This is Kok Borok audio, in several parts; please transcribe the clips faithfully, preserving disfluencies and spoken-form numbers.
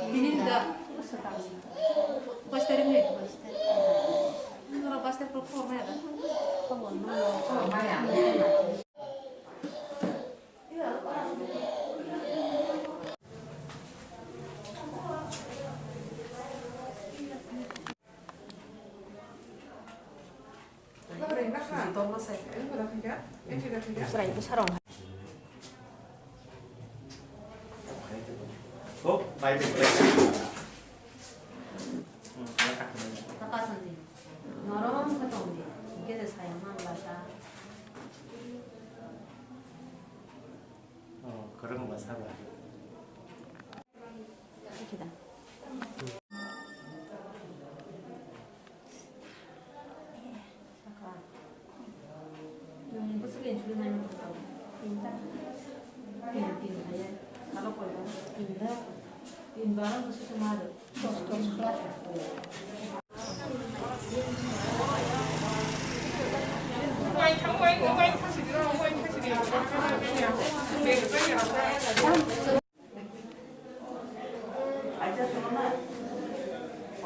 Bini da. Bas tarik ni. Nora bas tarik ko maya da.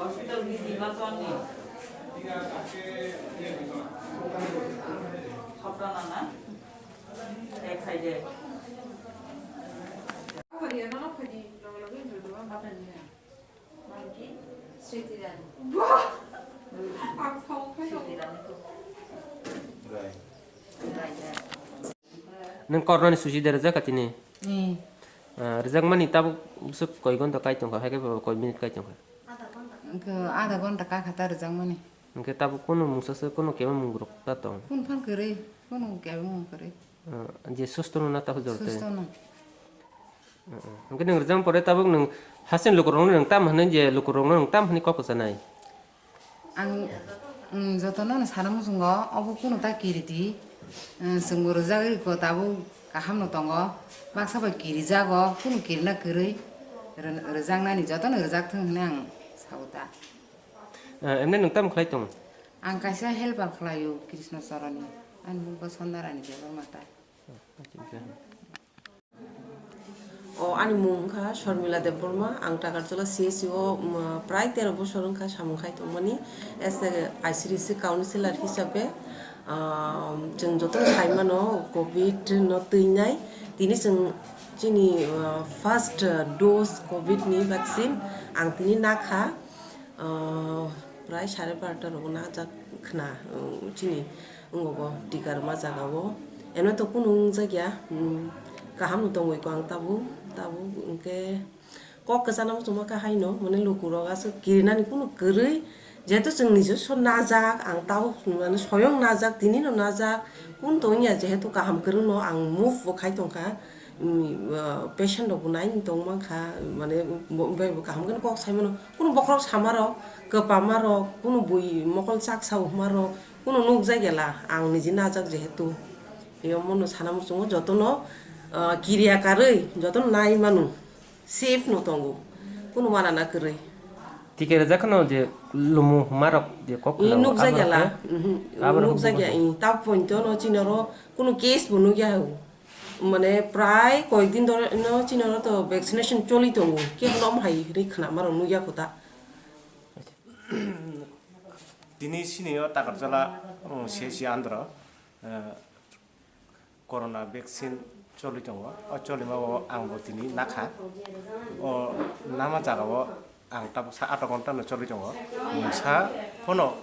Hospital ni di ma ton ni. Hopta na na. Ek side. Ang sao khai. Nwng kornani suji de rwjak kha tini? Ni. Ah, rwjakmani tabuk bwswk koi gonta kai tongkha, hai khe bo koi minute kai tongkha? Hwnkhe adha gonta kakha ta rwjakmani. Hwnkhe tabuk kunu mungsa se kunu kema mung rok ta tong? Kunu phan kwrwi, kunu kema mung kwrwi. Ah, je susto no na tabuk jor te? Susto no. Ah, ah. Hwnkhe nwng rwjak pore tabuk nwng hasen lukurok nwng tam hwnwi je lukurok nwng tam hwnwi kok kwchanai? Ang, mm, jotono no sana muchungo, obo kunu ta kiridi, mm, chwngbo rwjagwi kho tabuk kaham no tongo, baksa bai kirijago, kunu kirina kwrwi rw-, rwjaknani jotono rwjak thung hwnwi ang sao ta. Ah, emne nwng tamo khlai tong? Ang kaisa helper khlaio Krishna Chorani, ani mungkha Sondarani Debbarma ta. O, ani mung wngkha Sharmila Debbarma, ang Takarjala C S C o, um, prai tero bosor wngkha samung khai tongmani, as a I C D C councillor hisabe, um, chwng jotono sai mano covid no twinai, tini chwng chini, uh, first, uh, dose covid ni vaccine ang tini nakha. Ah, prai sare barota rogo najak khna, um, chini wngkha bo tika rwma jaga o. Eno to kunu wngjakya, um, kaham no tongwi kho ang tabuk, tabuk hwnkhe kok kwchana muchungma kha haino, mane lukurok aswk kirinani kunu kwrwi, jehetu chwng nijoswo najak, ang tabuk mane soyong najak, tini no najak, kunu to wngya, jehetu kaham kwrwngno ang move bo khai tongkha. Patient rok bo nai tong mankha, mane bo, bai bo kaham khe kok sai mano. Kunu bokhorok sama rok, kwpama rok, kunu bui mokol chaksa huma rok, kunu nukjak ya la, ang niji najak jehetu. Yomono sana muchungo jotono, ah, kiriya karwi jotono nai manu, safe no tongo, kunu mana na kwrwi. Tike rwjak kheno je lumu huma rok je kok khna nukjak ya la, aborok khe, mhm, aborok nukjak ya, ta pointo no chini oro kunu case bo nukya. Mane prai koyekdin dhore no chini oro to vaccination choli tongo, kebo no omo hai hinwi khna maro nukya kho ta. Tini sini o Takarjala, um, C S C andro, uh, corona vaccine choli tongo. O cholima o ang bo tini nakha. O nama jaga o ang tabuk sa ato ghonta no choli tongo. Mungsa phano,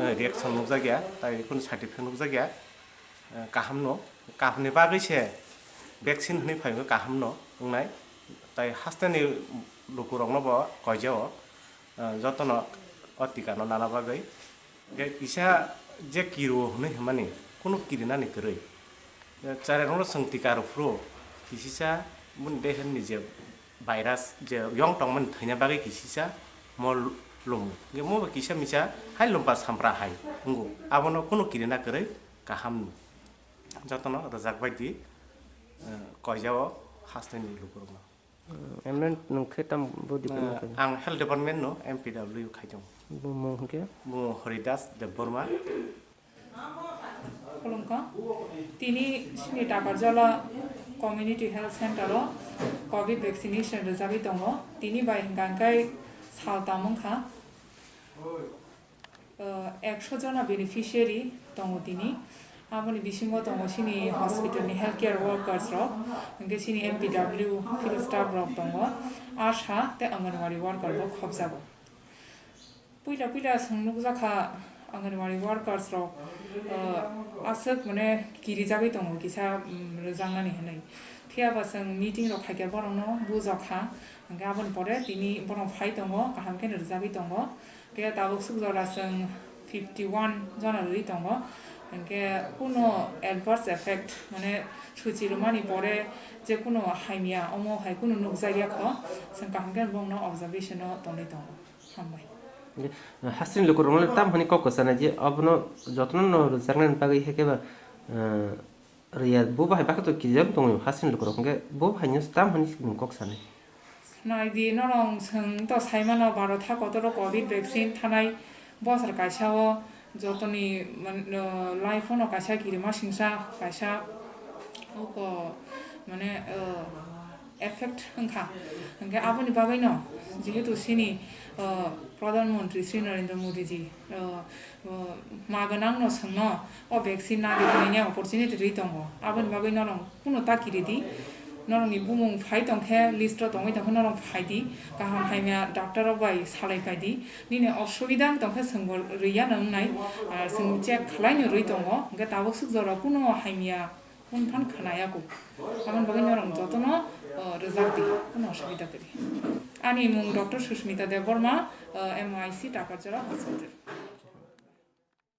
uh, reaction nukjak ya, tai kunu side effect nukjak ya. Eh, kaham no, kaham ni bagwi se vaccine hwnwi phai wngkha kaham no wngnai, tai haste ni luku rok no bo koijao, eh, joto no o tika no nana bagwi. Hwnkhe kisa je kiri o hwnwi hwnmani, kunu kiri nani kwrwi. Eh, chwrai rok no chwng tika rw phuru, kisisa boni deher ni je virus je yong tongmani thwina bagwi kisisa mo lumu. Hwnkhe mo bai kisa misa hai lumpa sampra hai wngo. Abono kunu kirina kwrwi kaham nw. Jotono rwjak bai di, eh, koijao hasteni lukurokno. Hmm, M N nwng khe tam bo department Eh, khe? Ang health department no M P W khai tongo. Bo mung hwnkhe? Bo Haridas Debbarma. Khulumkha. Tini chini Takarjala Community Health Center o covid vaccination rwjagwi tongo. Tini bai hwnkha hwnkhe sal tam wngkha. Uh, ekso jona beneficiary tongo tini. Aboni bisingo tongo chini hospital ni healthcare workers rok, hwnkhe chini M P W field staff rok tongo, ASHA tei Anganwadi worker bo khopjago. Puila puila chwng nukjakha Anganwadi workers rok, uh, aswk mane kirijagwi tongo kisa, um, rwjaknani hwnwi. Phiyaba chwng meeting rok khaikhe borokno bujakha, hwnkhe aboni pore tini borok phai tongo, kaham khe rwjagwi tongo. Khe tabuk swk jora chwng fifty one jona rwui tongo. Hinkhe kuno adverse effect, mane suchi rwmani pore je kuno hamya omo hai kuno nukjakya kho, chwng kaham khe bongno observation o tongwi tongo. Hambai. Hasteni lukurokno tam hwnwi kok kwchanai je abono jotono no rwjaknani bagwi hai khe ba, eh, Rwya, bo bahai bakhe to kirijak tongo, hasteni lukurok hwnkhe bo bahai no tam hwnwi nwng kok sanai. Nai di, norok chwng to sai mano, baro tha kotor o covid vaccine thanai bosor kaisa o jotoni man-, o, life o no kaisa kirima singsa kaisa oko mane, o, effect wngkha. Hwnkhe aboni bagwino jehetu chini, o, Pradhan Mantri Shri Narendra Modi ji, o, o, ma gwnangno chwngno o vaccine nadi hwnwi opportunity rwi tongo. Aboni bagwi norok kuno ta kiri di. Norokni bumung phai tongkhe, list o tongwi tongkhe norok phai di. Kaham hamya doctor rok bai salai phai di. Nini osubida wng tongkhe chwngbo rwya no wngnai. Ar chwng check khlaino rwi tongo. Hwnkhe tabuk swk jora kuno hamya phone phan khwnaya kuk. Aboni bagwi norok jotono, o, rwjak di, kuno osubida kwrwi. Ani mung Doctor Susmita Debbarma, o, M I C Takarjala Hospital.